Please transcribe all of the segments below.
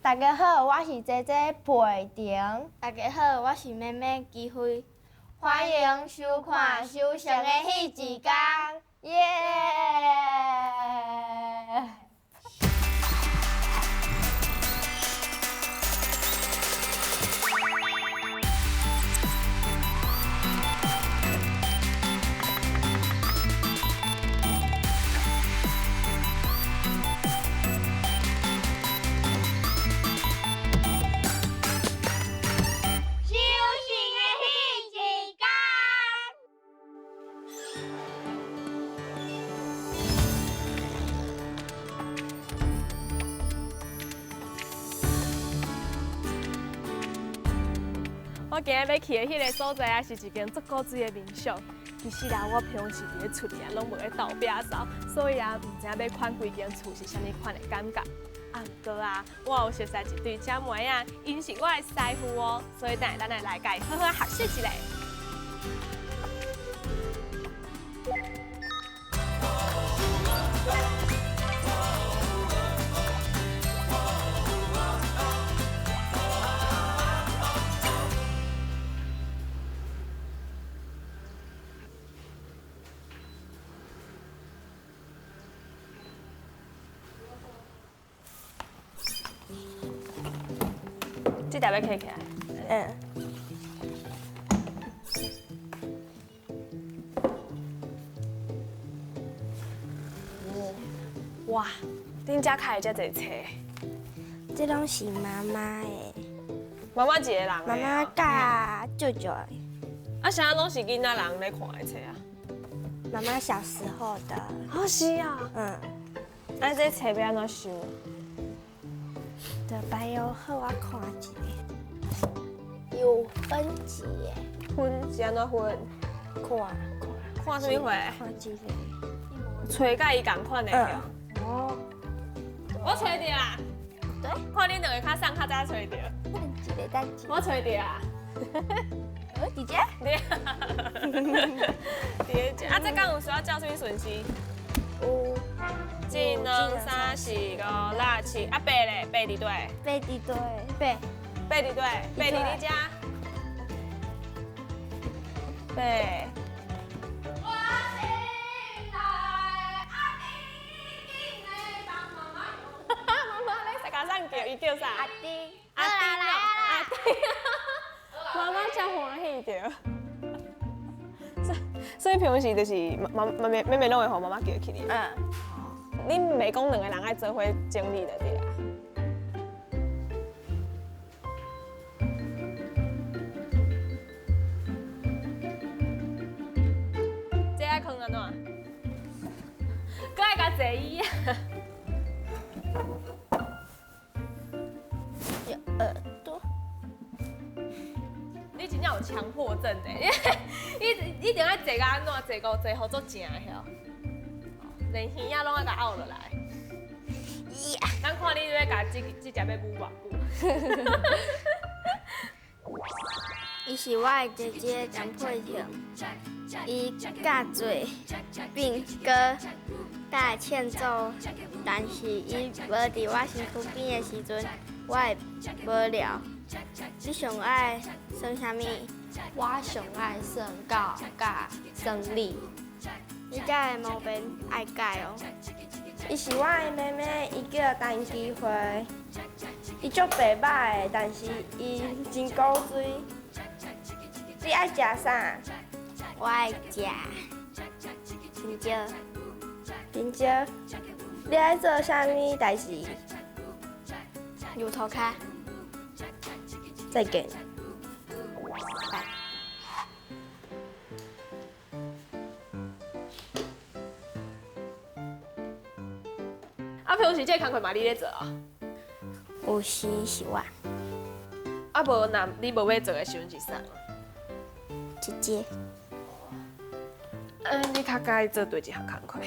大家好，我是姐姐佩婷。大家好，我是妹妹基辉。歡迎收看《修成的彼一工》，耶！修成的彼一工。我今日欲去的彼个所在啊，是一間足古錐的民宿。其實啊，我平常時佇咧厝裡啊，攏無咧鬥摒掃，所以啊，毋知影欲看規間厝是啥物款的感覺。啊，毋過啊，我有熟似一對姐妹仔，𪜶是我的師傅哦，所以等下咱來來共伊好好學習一下。這台欲開起來。嗯。哇，恁遮開的遮濟冊？這攏是媽媽的。媽媽一個人。媽媽佮舅舅的。啊，啥攏是囡仔人咧看的冊啊？媽媽小時候的。哦，是啊。嗯。啊，這冊欲按怎收？就擺好，好我看一下。有分級耶。分是按怎分？看看。看啥物貨？看這個。揣佮伊仝款的。哦。我揣著啊。對。看恁兩個較送較早揣著。一個等一我揣著啊。佇這。對。佇這。啊，這敢有需要照啥物順序？有。一、兩、三、四、五、六、七，啊，八咧，八佇佗？八佇佗？八。八佇佗？八佇你遮。八。我心內阿弟，緊來幫媽媽。媽媽咧，共送叫，伊叫啥？阿弟。阿弟哦，阿弟。媽媽真歡喜著。所以平常時就是媽媽妹妹妹攏會予媽媽叫起來。嗯。恁袂講兩個人愛做伙整理就對啦。這愛囥按怎？閣愛共坐椅啊？有耳朵。你真正有強迫症呢？你一定愛坐甲按怎？坐到坐予足正的遐。連耳仔攏愛共拗落來。咱看你欲共這這隻欲舞偌久。伊是我的姐姐張佩婷，伊教做並閣教唱做，但是伊無佇我身軀邊的時陣，我會無聊。你上愛耍啥物？我上愛耍狗佮生理。你遮的毛病愛改哦。伊是我的妹妹，伊叫陳基慧。伊足白目的，但是伊真古錐。你愛食啥？我愛食香蕉。香蕉。你愛做啥物代誌？牛頭跤。再見。拜。啊，平常時這個工課嘛，你咧做啊？有時是我。啊，無若你無欲做的時陣是啥？姐姐。嗯，你較佮意做佗一項工課？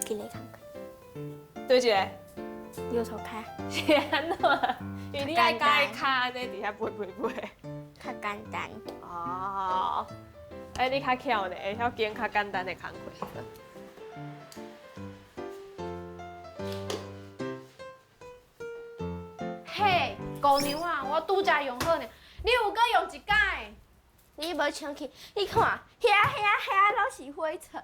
這个工課。佗一个？牛頭跤。是按怎？因為你愛佮意跤按呢佇遐飛飛飛。較簡單。哦。哎，你較巧呢，會曉揀較簡單的工課。嘿，姑娘啊，我拄才用好呢，你有閣用一擺？你無清氣，你看，遐遐遐攏是灰塵。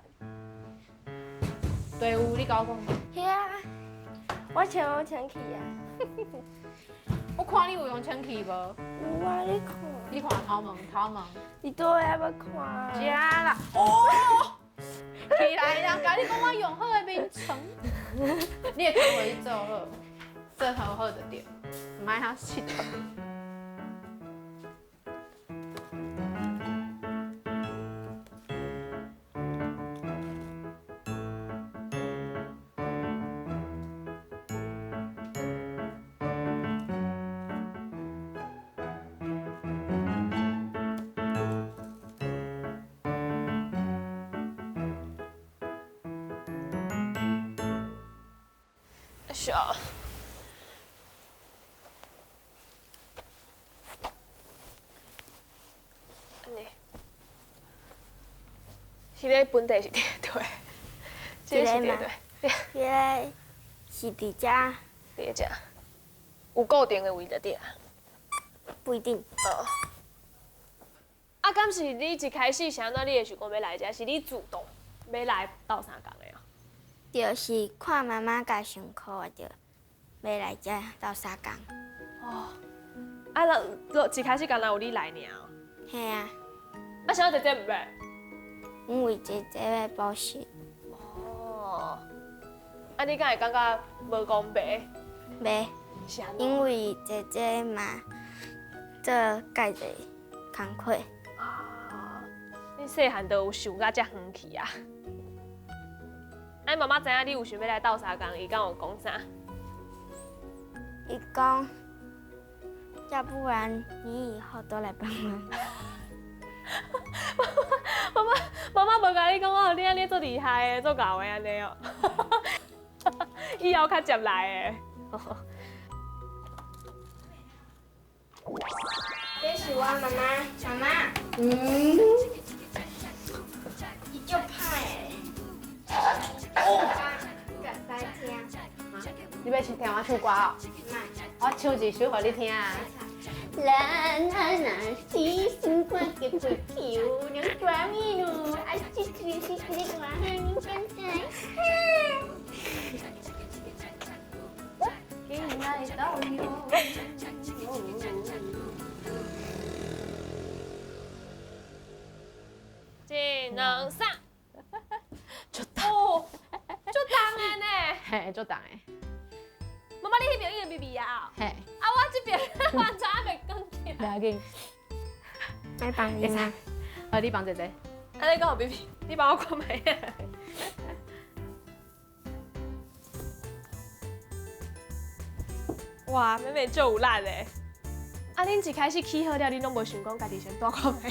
對有，你共我講。遐，我清無清氣啊？我看你有用清氣無？有啊，你看。你看頭毛，頭毛。你對啊，欲看。遮啦，哦，起來啦！共你講我用好的眠床，你的工課你做好，做好好就對，毋愛遐𨑨迌。是啊。按呢，彼个本地是佇佗位？這个是佇佗位？彼个是佇遮。佇遮。有固定的位就對啊。不一定。哦。啊，敢是你一開始是按怎？你會想講欲來遮？是你主動欲來鬥相共的哦？就是看媽媽共上課，就欲來遮鬥相共。哦。啊，那一開始敢若有你來爾哦。嘿啊。啊，啥姐姐毋欲？因為姐姐欲補習。哦。啊，你敢會感覺無公平？袂。是按怎？因為姐姐嘛做蓋濟工課。啊！你細漢就有想甲遮遠去啊？啊，媽媽知影你有想欲來鬥相共，伊敢有講啥？伊講，要不然你以後都來幫忙。媽媽，媽媽無共你講哦，你按呢足厲害的，足𠢕的按呢哦。以後較接來的。這是我媽媽，媽媽。嗯。伊足歹的。哦。來聽。你欲聽我唱歌哦？我唱一首予你聽啊。啦啦啦，星星挂个皮球，两抓咪噜，啊，这这这这我喊你现在。给来到哟。一、两、三，足重，足重的呢。嘿，足重的。媽媽，你彼邊已經微微啊？嘿。啊，我這邊完全還袂轉起。袂要緊。來幫你嗎？好，你幫姐姐。啊，你講我微微，你幫我看覓啊？哇，妹妹足有力的。啊，恁一開始起好了，恁攏無想講家己先蹛看覓？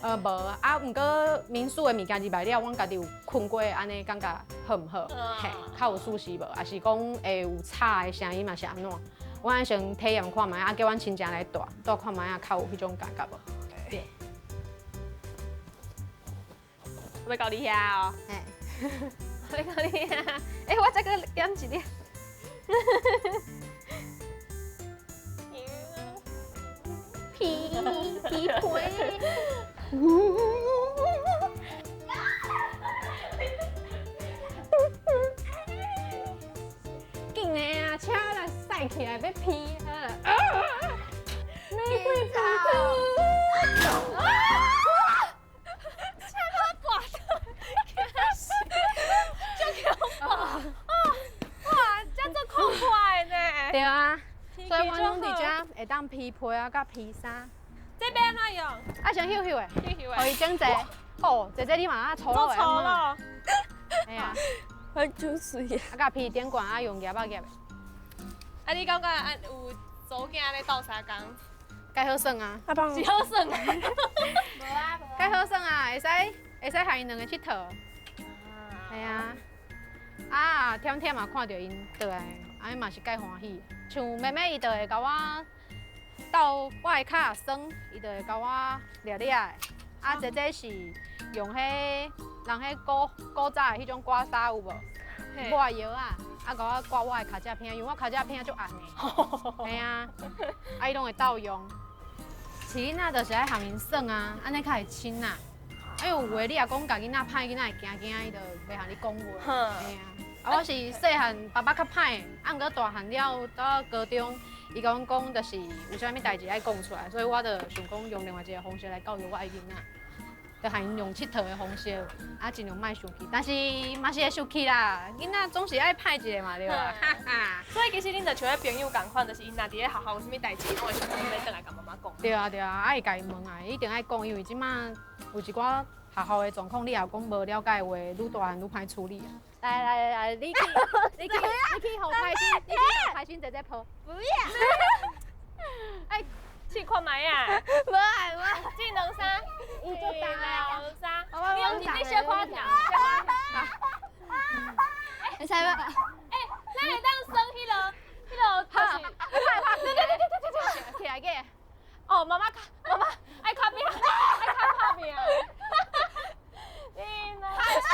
無啊，毋過民宿的物件入來了，阮家己有睏過，按呢感覺好毋好？嘿，較有舒適無？抑是講會有吵的聲音嘛是按怎？阮愛先體驗看覓，啊叫阮親戚來蹛，蹛看覓啊，較有彼種感覺無？對。我欲到你遐哦。嘿。我欲到你遐。欸，我再閣減一點。皮皮皮。緊的啊，車來駛起來欲飛啊！玫瑰花。車我跋倒，驚死！足恐怖！哇，這足恐怖的呢。對啊，所以阮攏佇遮會當披被啊，佮披衫。這欲按怎用？啊，先休休的，休休的，予伊整齊。哦，姐姐你嘛啊粗魯的。粗魯。嘿啊。我煮水啊。啊，佮披頂懸啊，用夾仔夾的。啊，你感覺啊有查某囝咧鬥相共？蓋好耍啊！啊，幫是好耍啊！無啊無。蓋好耍啊，會使會使害𪜶兩個𨑨迌。嘿啊。啊，忝忝嘛，看著𪜶倒來，按呢嘛是蓋歡喜。像妹妹伊就會共我鬥我的跤酸，伊就會共我掠掠的。啊，姐姐是用彼人彼古古早的彼種刮痧有無？抹藥啊，啊，共我掛我的跤跡片，因為我跤跡片足紅的，嘿啊，啊伊攏會鬥用。飼囡仔就是愛含𪜶耍啊，按呢較會親啊。啊，有話你若講共囡仔歹，囡仔會驚驚，伊就袂和你講話。嘿啊，啊我是細漢爸爸較歹，啊毋過大漢了到高中，伊共阮講就是有啥物代誌愛講出來，所以我就想講用另外一個方式來教育我的囡仔。就予𪜶用𨑨迌的方式，啊，盡量莫生氣，但是嘛是會生氣啦。囡仔總是愛歹一下嘛，對吧？哈哈。所以其實恁就像彼朋友仝款，就是𪜶若佇咧學校有啥物代誌，攏會想講欲轉來共媽媽講。對啊對啊，啊會共𪜶問啊，一定愛講，因為這馬有一寡學校的狀況，你若講無了解的話，愈大漢愈歹處理啊。來來來，你去你去你去，予開心，你去予開心姐姐抱。不要。哎，試看覓啊？無愛無。一兩三。伊就一兩三，你用你小可跳，小可跳。會使無？欸，咱會當耍彼个，彼个就是，對對對對對對對，起來個。哦，媽媽，媽媽愛較拼，愛較拍拼。你呢？來食。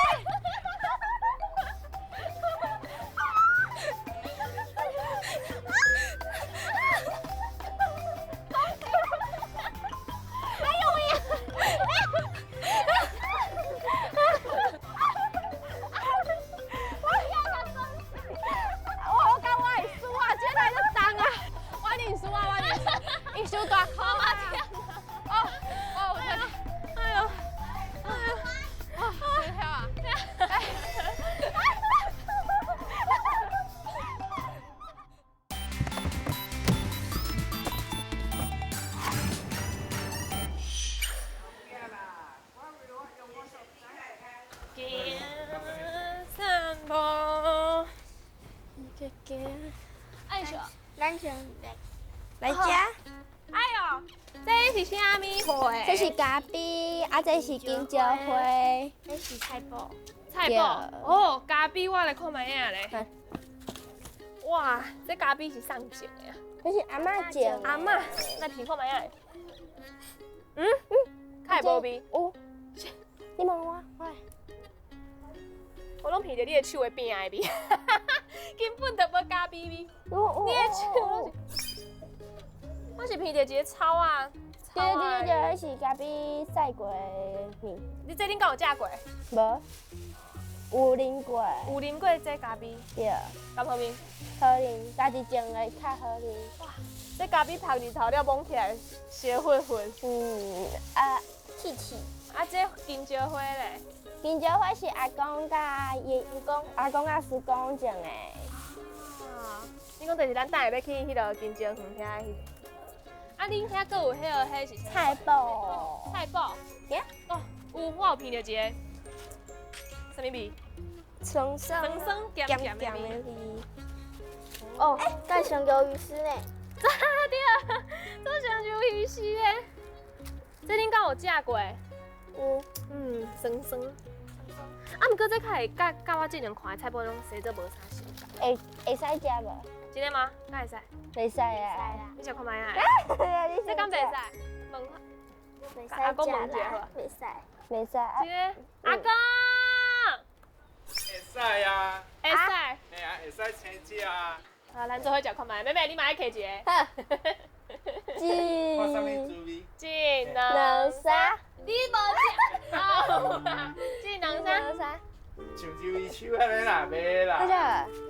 哎喲，這是啥物花？這是咖啡，啊，這是金蕉花，這是菜脯。菜脯哦，咖啡我來看覓仔咧。哇，這咖啡是啥種的啊？這是阿嬤種。阿嬤，來聞看覓仔。嗯嗯，較會無味？有。你問我，我來。我攏聞著你的手的餅的味，根本就無咖啡味。你的手攏是。我是聞著一個草仔。對對對對，彼是咖啡曬過的面。你這恁敢有食過？無，有啉過。有啉過這咖啡？對。敢好啉？好啉，家己種的較好啉。哇，這咖啡曝日頭了，摸起來燒粉粉。嗯，啊，刺刺。啊，這金蕉花咧？金蕉花是阿公佮爺公、阿公佮叔公種的。啊，你講就是咱等下欲去彼个金蕉園遐彼个。啊，恁遐閣有彼个，彼是啥？菜脯。菜脯。哦，有，我有闻著一个，啥物味？酸酸酸酸鹹鹹的味。哦，蓋像魷魚絲呢。對啊，做像魷魚絲的。這恁敢有食過？有。嗯，酸酸。啊，毋過這較會佮佮我之前看的菜脯攏生做無啥相仝。會會使食無？真的嗎？敢會使？袂使啊！你食看覓仔？這敢袂使？問袂使阿公問一下好。袂使，袂使。真的？阿公。會使啊。會使。嘿啊，會使青食啊。啊，咱做伙食看覓，妹妹你嘛愛揢一個。好。看啥物滋味？一、兩、三。你無食？哦，一、兩、三。像魷魚鬚按呢啦，袂啦。好食。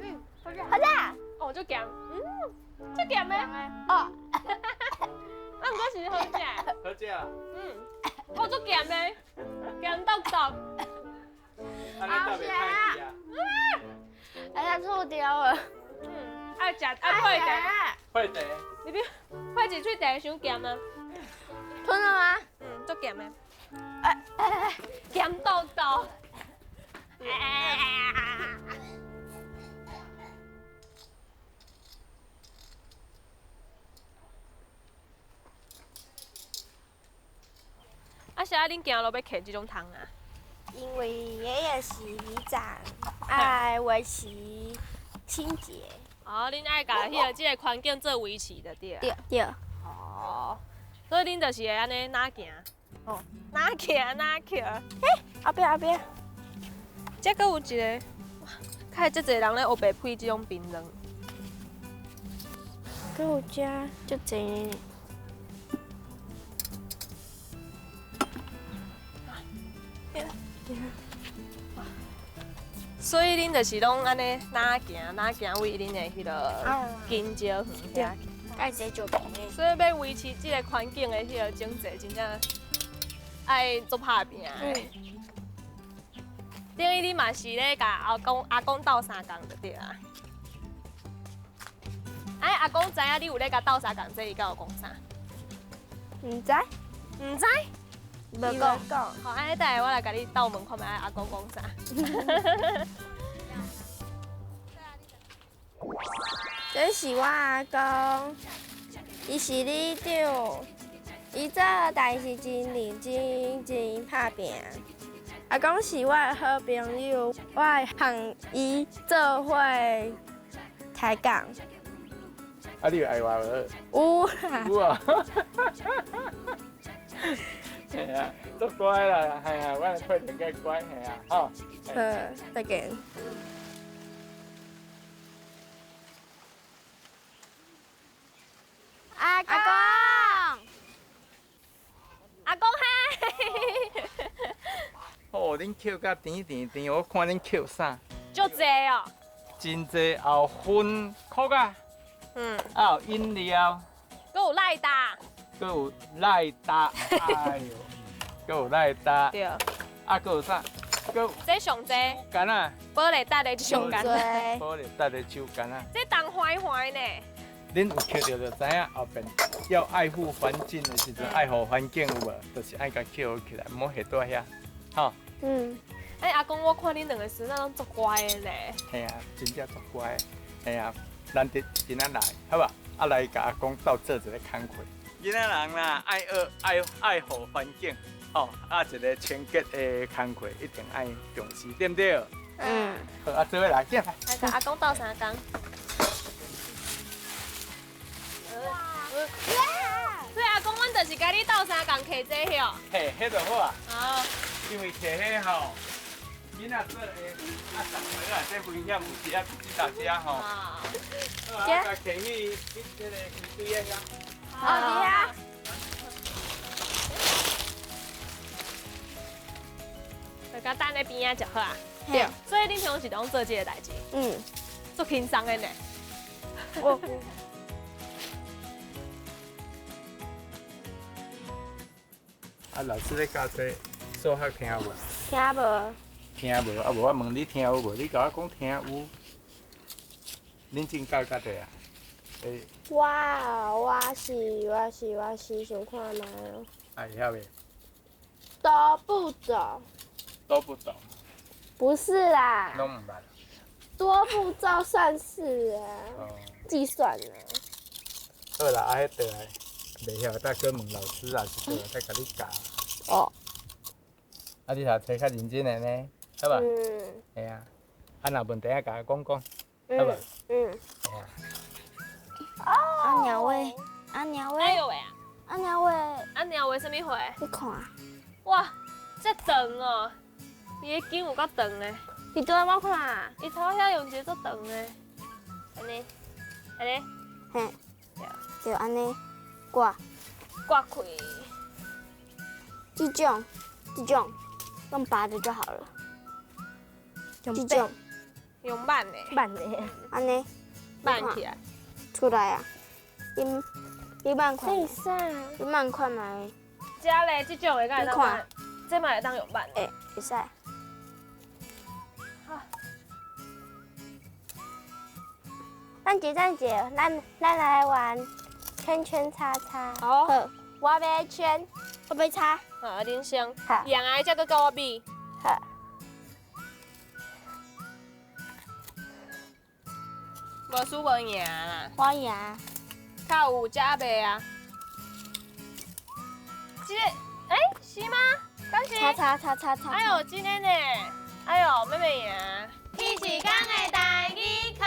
嗯，好食。好食。哦，足鹹，嗯，足鹹的。哦。啊，毋過是好食。好食。嗯，哦，足鹹的，鹹毒毒。按呢特別歹去啊。哎呀，吐掉了。嗯，愛食愛配茶。配茶。你別配一喙茶，傷鹹啊。吞了嗎？嗯，足鹹的。哎哎哎，鹹毒毒。啊，啥恁行路欲揢這種蟲啊？因為爺爺是里長，愛維持清潔。哦，恁愛共彼個這個環境做維持就對。對對。哦，所以恁就是會按呢哪行？哦，哪行哪去？欸，後壁後壁。這閣有一個，哇，较会遮濟人咧烏白配這種檳榔。閣有食足濟呢。所以恁就是攏按呢，哪行哪行為恁的彼个近郊園遐。愛這就平的。所以欲維持這个環境的彼个整齊，真正愛足拍拚的。等於你嘛是咧共阿公阿公鬥相共就對啊。哎，阿公知影你有咧共鬥相共，這伊敢有講啥？毋知。毋知。無講。好，按呢等下我來共你鬥問看覓阿公講啥。這是我阿公，伊是里長，伊做代誌真認真，真拍拚。阿公是我的好朋友，我會和伊做伙抬槓。啊，你有愛我無？有啊。有啊。嘿啊，足乖啦，嘿啊，我配得較乖，嘿啊，吼。好，再見。阿公，阿公嗨！哦，恁抾甲甜甜甜，我看恁抾啥？足濟哦。真濟，也有薰箍仔，啊有飲料，閣有賴打，閣有賴打，哎喲，閣有賴打，對。啊，閣有啥？閣有這上濟。柑仔。保麗達的手柑。保麗達的手柑仔。這重橫橫呢。恁有抾著就知影後面要愛護環境的時陣，愛護環境有無？就是愛共抾起來，毋好下倒遐，吼。嗯。欸，阿公，我看恁兩个孫仔攏足乖的呢。嘿啊，真正足乖。嘿啊，難得今仔來，好無？啊，來共阿公鬥做一个工課。囡仔人啦，愛學愛愛護環境，吼，啊，一个清潔的工課一定愛重視，對毋對？嗯。好，啊，做伙來，進來。來，共阿公鬥相共。所以阿公，阮就是共你鬥相共摕這个哦。嘿，彼就好啊。哦。因為摕彼吼，囡仔做的，啊，送回來這危險有時啊，佇大遮吼。啊。好啊，共摕去去這个堆的遐。哦，佇遐。就共等咧邊仔就好啊。對。所以恁平常時攏做這个代誌。嗯。足輕鬆的呢。我。啊，老師咧教冊數學聽無？聽無。聽無啊？無我問你聽有無？你共我講聽有。恁進教較濟啊？欸。我我是想看覓哦。啊，會曉袂？多步驟。多步驟。不是啦。攏毋捌。多步驟算式啊，計算啊。好啦，啊，彼倒來。袂曉，再閣問老師啊，是倒來再共你教。哦。啊，你讀冊較認真的呢，好無？嗯。嘿啊，啊，若問題愛共我講講，好無？嗯。嘿啊。阿娘喂，阿娘喂。哎呦喂啊！阿娘喂。阿娘喂，啥物货？你看。哇，遮長哦！伊的頸有夠長的。你對我看。伊頭遐用一个足長的，按呢，按呢。嘿。對，按呢。掛掛開，這種這種用拔的就好了。這種用挽的，挽的，按呢，挽起來，出來啊！你挽看，你挽看覓？這咧，這種的敢會當挽？這嘛會當用挽的。會，會使。好。等一下，等一下，咱來玩。圈圈叉叉，好，我欲圈，我欲叉，好，恁先，好，赢的才阁佮我比，好，無輸無贏啦，我贏，較有食袂啊？這個，欸，是嗎？敢是？叉叉叉叉叉，哎喲，真的呢，哎喲，妹妹贏。彼一工的台語課。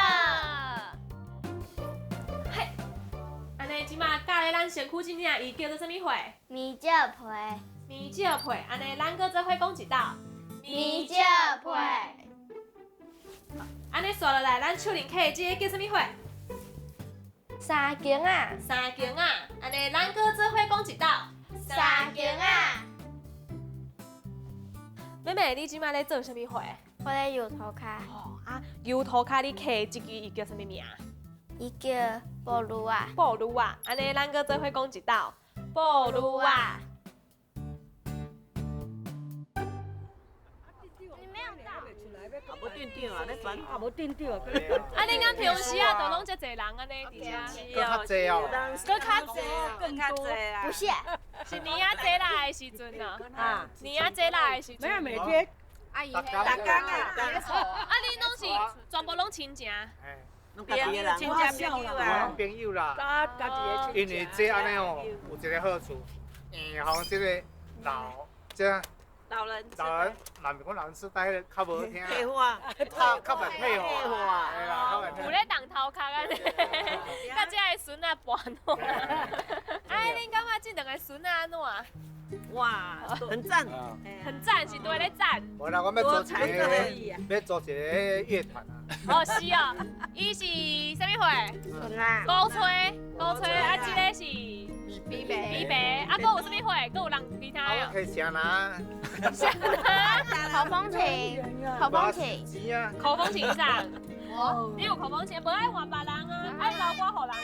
這馬教咧咱身軀真正伊叫做啥物貨？面蕉皮。面蕉皮，按呢咱閣做伙講一道。面蕉皮。按按呢紲落來，咱手輪揢這个叫啥物花？三更仔。三更仔，按呢咱閣做伙講一道。三更仔。妹妹，你這擺咧做啥物花？我咧油塗跤。哦啊，油塗跤你揢這支伊叫啥物名？伊叫布魯啊。布魯啊，按呢咱閣做伙講一道。布魯啊。無鎮長啊，咧煩。啊，無鎮長啊。啊，恁敢平常時啊，就攏遮濟人按呢佇遮。閣較濟哦。閣較濟，更較濟啊。不是。是年仔濟來的時陣啊。啊。年仔濟來的時陣。沒有每天。阿姨，逐工啊。啊，恁攏是全部攏親情？攏家己的人，親戚朋友啊。朋友啦。因為這按呢哦，有一個好處，吼，這個老這。老人，老人，若毋是講老人痴呆，較無聽，退化，較較袂退化，嘿啦，較袂有咧動頭殼按呢，佮這个孫仔伴喏。哎，恁感覺這兩个孫仔按怎？哇，很讚，很讚，是對咧讚。無啦，我欲組一个，欲組一个樂團啊。哦，是哦，伊是啥物花？孫仔。鼓吹，鼓吹，啊，這个是。比白，比白，啊，閣有啥物花？閣有人其他的。可以聲拿。聲拿。口風琴，口風琴。口風琴上。我。你有口風琴，無愛換別人啊，愛留歌予人。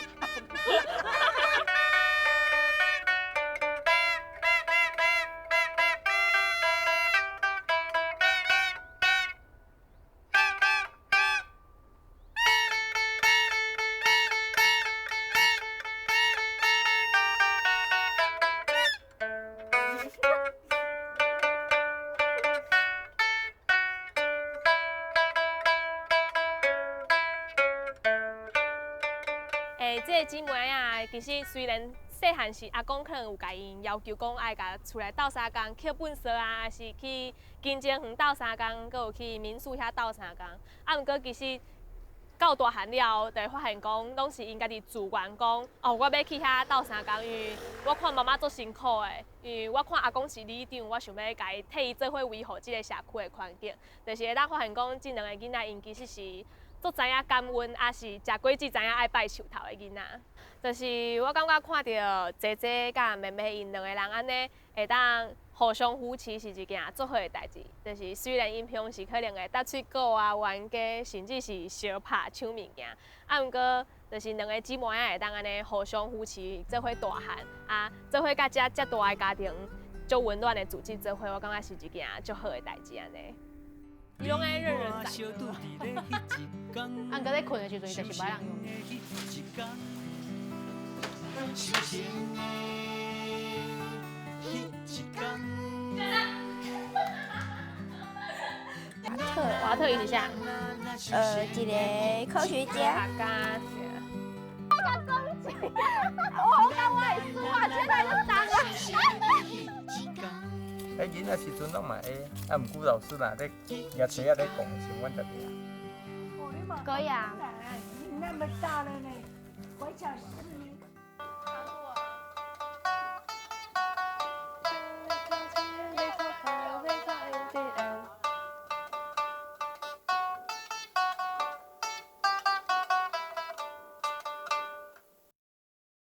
這个姊妹啊，其實雖然細漢時阿公可能有共𪜶要求講愛共厝內鬥相共，抾糞掃啊，還是去金鐘園鬥相共，閣有去民宿遐鬥相共。啊，毋過其實到大漢了後，就會發現講，攏是𪜶家己自願講，哦，我欲去遐鬥相共，因為我看媽媽足辛苦的，因為我看阿公是里長，我想欲共伊替伊做伙維護這个社區的環境，就是會當發現講，這兩个囡仔𪜶其實是。足知影感恩，也是食果子知影愛拜樹頭的囡仔。就是我感覺看著姐姐佮妹妹𪜶兩个人按呢，會當互相扶持，是一件足好的代誌。就是雖然𪜶平常時可能會搭喙鼓啊、冤家，甚至是相拍搶物件，啊，毋過就是兩个姊妹仔會當按呢互相扶持，做伙大漢啊，做伙佮遮遮大的家庭，足溫暖的組織做伙，我感覺是一件足好的代誌按呢。伊攏愛認人在。啊，毋過咧睏的時陣，就是無愛人用。瓦特，瓦特伊是啥？一个科學家。我講我講我會輸啊，這個就重啊。迄囡仔時陣攏嘛會，啊，毋過老師若咧舉槌仔咧講的時，阮就掠。可以啊。你那麼大了呢，回家四